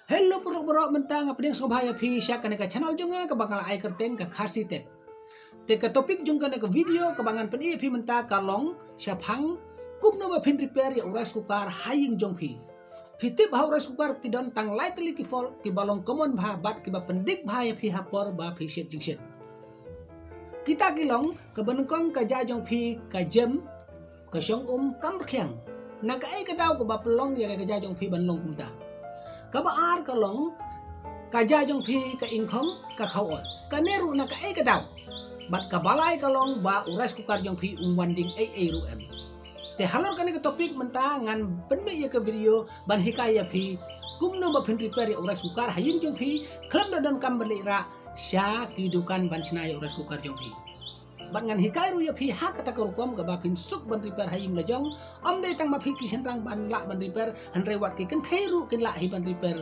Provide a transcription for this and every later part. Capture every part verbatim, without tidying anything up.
Hello paralok baroh, mynta nga pdiang sngewbha ïa phi sha kane ka channel jong nga kaba nga la ai kyrteng ka Khasi Tech. Te ka topic jong kane ka video kaba ngan pyni ïa phi mynta ka long shaphang kumno ba phin repair ïa u rice cooker ha ïing jong phi. Phi tip ha u rice cooker ki don tang lai tylli ki fault kiba long common bha bad kiba pyndik bha ïa phi ha por ba phi shet jingshit. Kita ki long, kaba nyngkong ka ja jong phi ka jem, ka shong um kam rkhiang. Na kaei ka daw kaba pynlong ïa ka ja jong phi ban long kumta? Kaba ar ka long ka ja jong phi ka ingkhong ka khaw ot. Kane ruh na kaei ka daw? Bad kaba lai ka long ba u rice cooker jong phi um wan ding ei ei ruh em. Te halor kane ka topic mynta ngan pynmih ïa ka video ban hikai ïa phi kumno ba phin repair ïa u rice cooker ha ïing jong phi khlem da donkam ban leit rah sha ki dukan ban shna ïa u rice cooker jong phi. Bad ngan hikai ruh ïa phi ha kata ka rukom kaba phin suk ban repair ha ïing la jong. Ym dei tang ma phi ki shynrang ban lah ban repair, hynrei wat ki kynthei ruh kin lah hi ban repair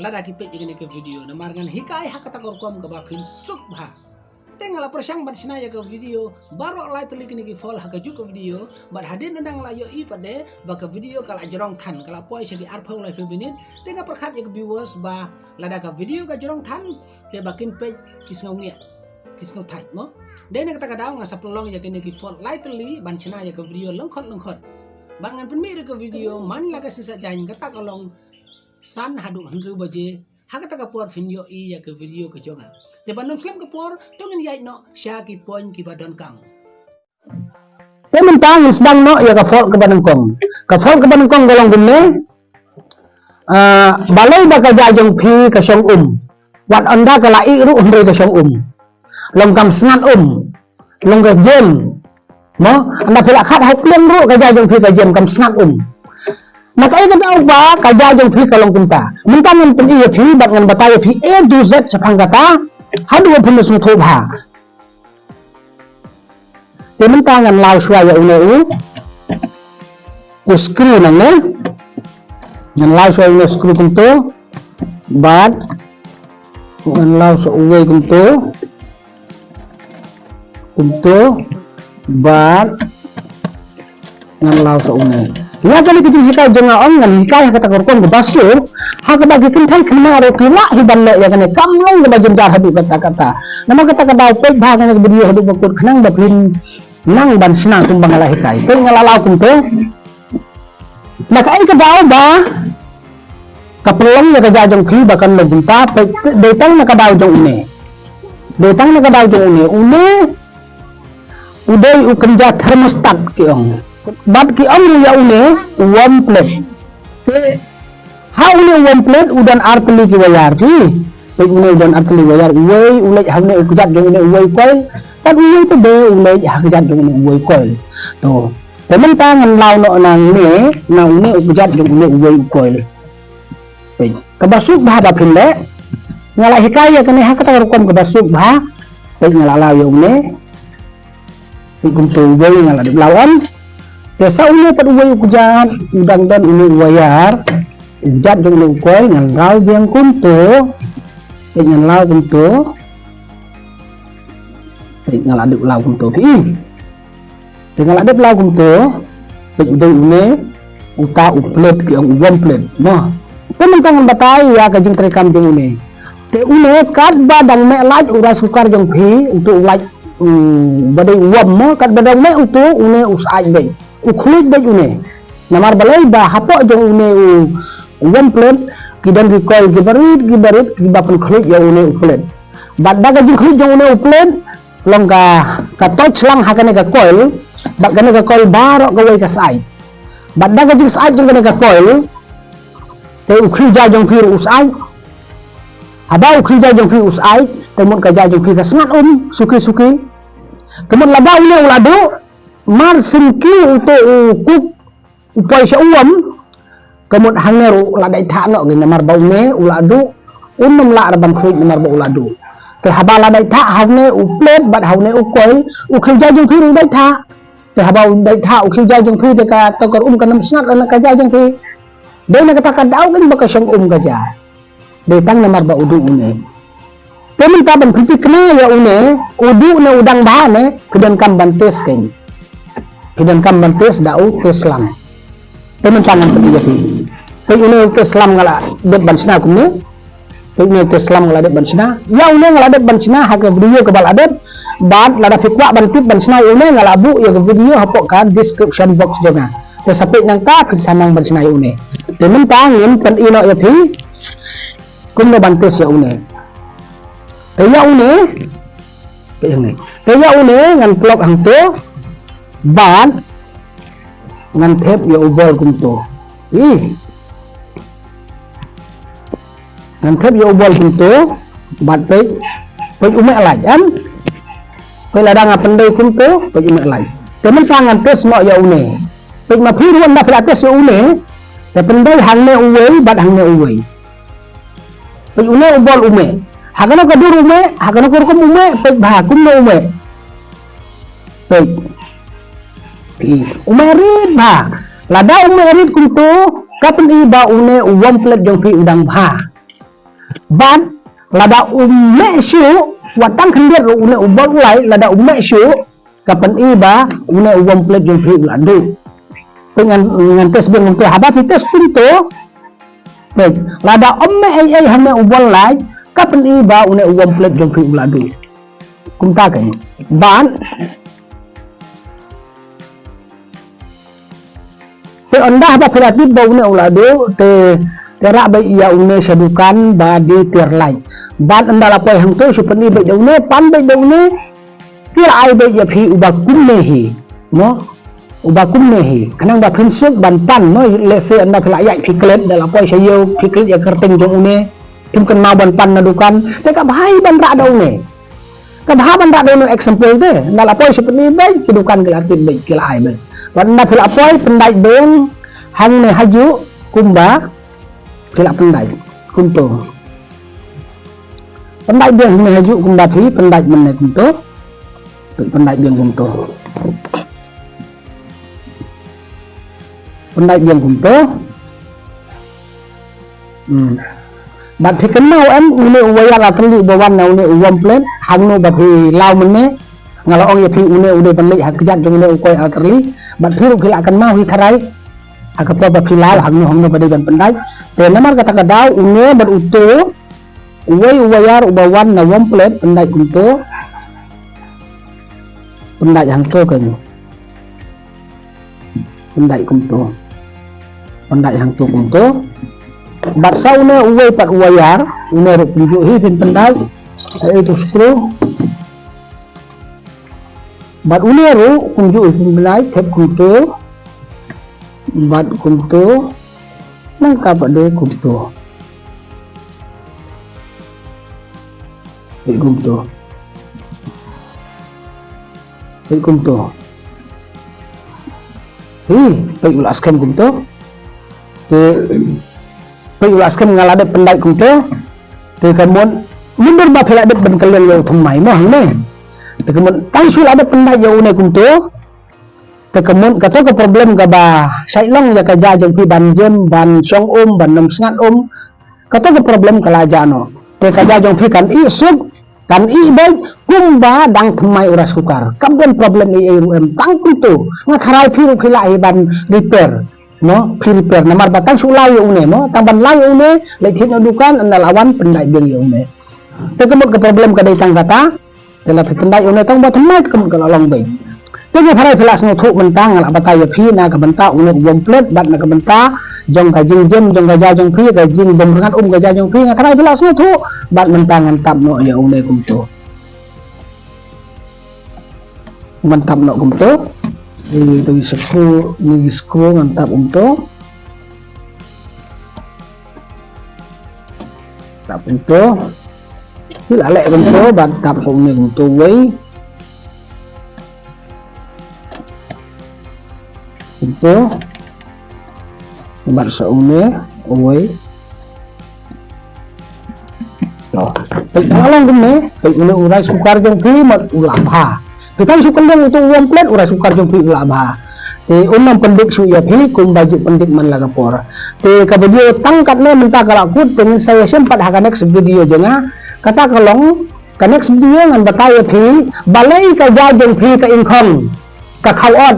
lada ki peit ïa kane ka video. Namar ngan hikai ha kata ka rukom kaba phin suk bha. Te nga la pyrshang ban shna ïa ka video baroh lai tylli kine ki fault ha kajuh ka video. Bad hadien nangta nga la ïohi pat de ba ka video ka la jrong than, ka la poi sha ki arphew laiphew minit. Te nga pyrkhat ïa ka viewers ba lada ka video ka jrong than, te ba kin peit ki sngew ngiah, ki sngew thait mo. Dei na kata ka daw nga sa pynlong ïa kine ki fault lai tylli ban shna ïa ka video lyngkhot lyngkhot. Bad ngan pynmih ruh ka video man la ka shisha jaiñ, kata ka long san haduh hynriew baje. Ha kata ka por phin ïohi ïa ka video ka jong nga. Te ban ym slem ka por, to ngin ïaid noh sha ki point kiba donkam. Te mynta ngin sdang noh ïa ka fault kaba nyngkong. Ka fault kaba nyngkong ka long kumne. Ah, balei ba ka ja jong phi ka shong um? Wat ynda ka la ih ruh hynrei ka shong um. Long kam sngat um. Long ka jem. Mo, ynda phi la khat ha u pliang ruh ka ja jong phi ka jem kam sngat um. Na kaei ka daw ba ka ja jong phi ka long kumta? Mynta ngan pyni ïa phi bad ngan batai ïa phi A to Z shaphang kata. Haduh ba phin sngewthuh bha. Te mynta ngan law shuwa ïa une u, u screw nangne. Ngan law shuwa une u screw kumto. Bad ngan law shuwa uwei kumto. Kumto. Bad ngan law sa une. Ïa kane ka jinghikai jong nga ong ngan hikai ha kata ka rukom kaba suk, ha kaba ki kynthei kynmaw ruh ki lah hi ban leh ïa kane, kam long kaba jynjar haduh katta katta. Namar kata ka daw peit bha kane ka video haduh ba kut khnang ba phin nang ban shna kumba nga la hikai. Peit nga la law kumto. Na kaei ka daw ba ka pynlong ïa ka ja jong phi ba kan long kumta? Peit, dei tang na ka daw jong une. Dei tang na ka daw jong une. Une u dei u kynja thermostat ki ong. Bad ki ong ruh ïa une u warm plate. Te ha une u warm plate u don ar tylli ki wire ki. Peit une u don ar tylli wire, uwei u leit ha une u kjat jong une uwei coil. Bad uwei te de u leit ha kjat jong une uwei coil. To, te mynta ngan law noh nangne na une u kjat jong une uwei u coil. Peit, kaba suk bha ba phin leh. Nga la hikai ïa kane ha kata ka rukom kaba suk bha. Peit nga la law ïa une. Peit kumto uwei nga la dep law em. Te sa une pat uwei u kjat, u dang don une u wire. U kjat jong une u coil ngan law biang kumto. Peit ngan law kumto. Peit nga la dep law kumto phi. Te nga la dep law kumto, peit u dei une uta u plate ki ong u warm plate, mo. Te mynta ngan batai ïa ka jingtrei kam jong une. Te une katba dang meh light u rice cooker jong phi, uto u light, u, ba dei u warm mo, katba dang meh uto une u syaid beit. U khluid beit une. Namar balei? Ba hapoh jong une u warm plate ki don ki coil kiba rit kiba rit kiba pynkhluid ïa une u plate. Bad da ka jingkhluid jong une u plate, long ka, ka torch lang ha kane ka coil, bad kane ka coil baroh kawei ka syaid. Bad da ka jingsyaid jong kane ka coil, te u khiew ja jong phi ruh u syaid. Haba u khiew ja jong phi u syaid, te mut ka ja jong phi ka sngat um suki suki. Te mut lada une u la duh, mar syn kiew uto u cook u poi sha u warm, ka mut hangne ruh la dei thah noh ki, namar ba une u la duh, un ym lah re ban khluid namar ba u la duh. Te haba la dei thah hangne u plate bad hangne u coil, u khiew ja jong phi ruh u dei thah. Te haba u dei thah u khiew ja jong phi te kato ka ruh um kan ym sngat re na ka ja jong phi. Dei na kata ka daw kein ba ka shong um ka ja. Dei tang namar ba u duh une. Te mynta ban phi thikna ïa une, u duh ne u dang bha ne, phi donkam ban test kein. Phi donkam ban test da u test lang. Te mynta ngan pyni ïa phi. Peit une u test slam nga la dep ban shna kumne. Peit une u test slam nga la dep ban shna. Ïa une nga la dep ban shna ha ka video kaba la dep. Bad lada phi kwah ban tip ban shna ïa une nga la buh ïa ka video hapoh ka description box jong nga. Te sa peit nangta phi sa nang ban shna ïa une. Te mynta ngin pyni noh ïa phi kumno ban test ïa une. Te ïa une, te ïa une, te ïa une ngan plug hangto bad ngan thep ïa u bol kumto. Ih. Ngan thep ïa u bol kumto bad peit, peit u meh light, em. Peit lada nga pyndei kumto, peit u meh light. Te mynta ngan test noh ïa une. Peit ma phi ruh ynda phi la test ïa une, te pyndei hangne uwei bad hangne uwei. Peit une u bol u meh. Ha kano ka dur u meh, ha kano ka rukom u meh, peit bha kumno u meh. Peit. Ih, u meh rit bha. Lada u meh rit kumto, ka pyni ba une u warm plate jong phi u dang bha. Bad lada u meh shuh, wat tang khyndiat ruh une u bol u light, lada u meh shuh, ka pyni ba une u warm plate jong phi u la duh. Peit ngan, ngan test biang kumto, haba phi test kumto. Peit, lada ym meh ei ei hangne u bol light, ka pyni ba une u warm plate jong phi u la duh. Kumta kein. Bad te ynda haba phi la tip ba une u la duh, te, te rah beit ïa une sha dukan ba die tiar light. Bad ynda la poi hangto shu pyni beit da une, pan beit da une, te la ai beit ïa phi uba kumne hi. Mo? Uba kumne hi. Khnang ba phin suk ban pan, mo? Let's say ynda phi la ïaid phi klet, da la poi sha ïew phi klet ïa ka kyrteng jong une. Phim kynmaw ban pan na dukan, te ka bha hi ban rah da une. Ka bha ban rah da une example te. Ynda la poi sha pyni beit, ki dukan ki la tip beit, ki la ai beit. Bad ynda phi la poi pyndait biang hangne hajuh kumba phi la pyndait kumto. Pyndait biang hangne hajuh kumba phi pyndait mynne kumto. Pyndait biang kumto. Pyndait biang kumto. Hmm. Bad phi kynmaw em une u wire la tylli ba wan na une u warm plate hangno ba phi law mynne. Nga la ong ïa phi une u dei ban leit ha kjat jong une u koi artylli. Bad phi ruh phi la kynmaw hi tharai. Ha ka por ba phi law hangno hangno ba dei ban pyndait. Te namar kata ka daw une bad uto uwei u wire uba wan na warm plate pyndait kumto. Pyndait hangto kein. Pyndait kumto. Pyndait hangto kumto. Bad sa une uwei pat u wire, une ruh kumjuh hi phin pyndait. Ai tu screw. Bad une ruh kumjuh hi phin pyndait, thep kumto. Bad kumto. Nangta pat de kumto. Peit kumto. Peit kumto. Hi, peit u la skhem kumto. Te peit u la skhem nga la dep pyndait kumto. Te ka mut myndur ba phi la dep ban kylleng ïa u thymmai mo hangne. Te ka mut tang shu la dep pyndait ïa une kumto. Te ka mut kato ka problem kaba shait long ïa ka ja jong phi ban jem, ban shong um, ban nym sngat um. Kato ka problem ka la jah noh. Te ka ja jong phi kan ih suk, kan ih beit kumba dang thymmai u rice cooker. Kam don problem ei ei ruh em, tang kumto. Nga tharai phi ruh phi lah hi ban repair. Mo, phi repair namar ba tang shu law ïa une mo, tang ban law ïa une, leit thied na dukan, ynda la wan pyndait biang ïa une. Te ka mut ka problem ka dei tang kata. Te la phi pyndait ïa une tang ba thymmai te ka mut ka la long beit. Te nga tharai phi la sngewthuh mynta nga la batai ïa phi na ka bynta une u warm plate bad na ka bynta jong ka jingjem jong ka ja jong phi, ka jingbym rngat um ka ja jong phi, nga tharai phi la sngewthuh bad mynta ngan tap noh ïa une kumto. Ngan tap noh kumto. Ïa tu screw, ïa screw ngan tap kumto. Tap kumto. Phi la leh kumto bad tap sa une kumto wei. Kumto. Bad sa une wei. To. Peit ka la long kumne, peit une u rice cooker jong phi mat u la bha. Phi tang shu kylleng uto u warm plate u rice cooker jong phi u la bha. Te un nang pyndik shuh ïa phi kumba ju pyndik man la ka por. Te ka video tang katne mynta ka la kut, te ngin sa ïashem pat ha ka next video jong nga. Kata ka long ka next video ngan batai ïa phi balei ka ja jong phi ka ingkhong ka khaw ot.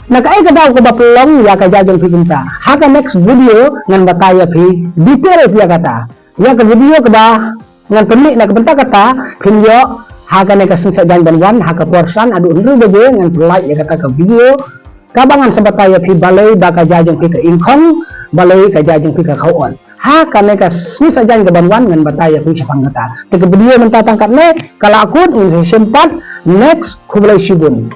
Na kaei ka daw kaba pynlong ïa ka jia jong phi kumta? Ha ka next video ngan batai ïa phi details ïa kata. Ïa ka video kaba ngan pynmih na ka bynta kata phin ïoh ha kane ka sngi Saitjaiñ ban wan ha ka por san haduh hynriew baje ngan pynlait ïa kata ka video kaba ngan sa batai ïa phi balei ba ka jia jong phi ka ingkhong, balei ka jia jong phi ka khaw ot. Ha kane ka sngi Saitjaiñ kaban wan ngan batai ïa phi shaphang kata. Te ka video mynta tang katne, ka la kut, ngin sa ïashem pat next. Khublei shibun.